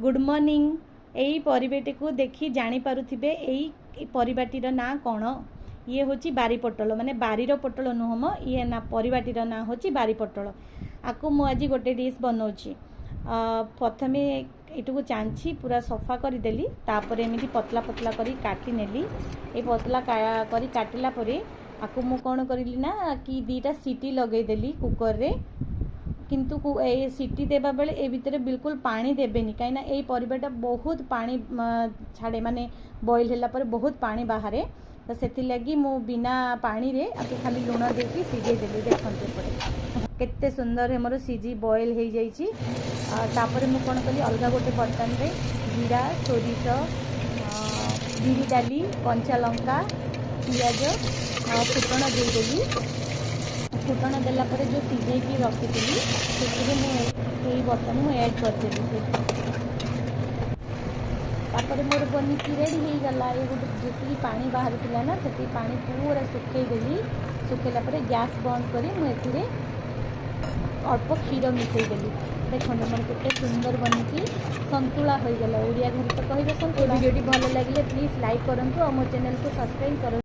Good morning. ଏଇ ପରିବାଟିକୁ ଦେଖି ଜାଣିପାରୁଥିବେ ଏଇ ପରିବାଟିର ନାଁ କ'ଣ। ଇଏ ହେଉଛି ବାରି ପୋଟଳ, ମାନେ ବାରିର ପୋଟଳ ନୁହଁ ମ, ଇଏ ନା ପରିବାଟିର ନାଁ ହେଉଛି ବାରି ପୋଟଳ। ଆକୁ ମୁଁ ଆଜି ଗୋଟେ ଡିଶ୍ ବନଉଛି। ପ୍ରଥମେ ଏଇଟୁକୁ ଚାଞ୍ଚି ପୁରା ସଫା କରିଦେଲି। ତାପରେ ଏମିତି ପତଲା ପତଲା କରି କାଟି ନେଲି। ଏଇ ପତଲା କରି କାଟିଲା ପରେ ଆକୁ ମୁଁ କ'ଣ କରିଲି ନା କି 2ଟା ସିଟି ଲଗେଇଦେଲି କୁକରରେ। କିନ୍ତୁ ଏ ସିଟି ଦେବା ବେଳେ ଏ ଭିତରେ ବିଲକୁଲ ପାଣି ଦେବେନି, କାହିଁକିନା ଏଇ ପରିବାଟା ବହୁତ ପାଣି ଛାଡ଼େ, ମାନେ ବଏଲ୍ ହେଲା ପରେ ବହୁତ ପାଣି ବାହାରେ। ତ ସେଥିଲାଗି ମୁଁ ବିନା ପାଣିରେ ଆକୁ ଖାଲି ଲୁଣ ଦେଇକି ସିଝେଇ ଦେଲି। ଦେଖନ୍ତୁ, ଏପଟେ କେତେ ସୁନ୍ଦର ମୋର ସିଝି ବଏଲ୍ ହେଇଯାଇଛି। ତାପରେ ମୁଁ କ'ଣ କଲି, ଅଲଗା ଗୋଟେ ବର୍ତ୍ତନରେ ଜିରା, ସୋରିଷ, ବିରି ଡାଲି, କଞ୍ଚା ଲଙ୍କା, ପିଆଜ, ଫୁଟଣ ଦେଇଦେଲି। ଫୁଟଣ ଦେଲା ପରେ ଯେଉଁ ସିଝେଇକି ରଖିଥିଲି, ସେଥିରେ ମୁଁ ଏଇ ବର୍ତ୍ତମାନ ମୁଁ ଆଡ଼୍ କରିଦେଲି ସେ। ତାପରେ ମୋର ବନିକି ରେଡ଼ି ହେଇଗଲା। ଏ ଗୋଟେ ଯେତିକି ପାଣି ବାହାରିଥିଲା ନା, ସେତିକି ପାଣି ପୁରା ଶୁଖେଇ ଦେଲି। ଶୁଖେଇଲା ପରେ ଗ୍ୟାସ୍ ବନ୍ଦ କରି ମୁଁ ଏଥିରେ ଅଳ୍ପ କ୍ଷୀର ମିଶାଇ ଦେଲି। ଦେଖନ୍ତୁ, ମୋର କେତେ ସୁନ୍ଦର ବନିକି ସନ୍ତୁଳା ହୋଇଗଲା। ଓଡ଼ିଆ ଘରେ ତ କହିବେ ସନ୍ତୁଳା। ଭିଡ଼ିଓଟି ଭଲ ଲାଗିଲେ ପ୍ଲିଜ୍ ଲାଇକ୍ କରନ୍ତୁ ଆଉ ମୋ ଚ୍ୟାନେଲକୁ ସବସ୍କ୍ରାଇବ୍ କରନ୍ତୁ।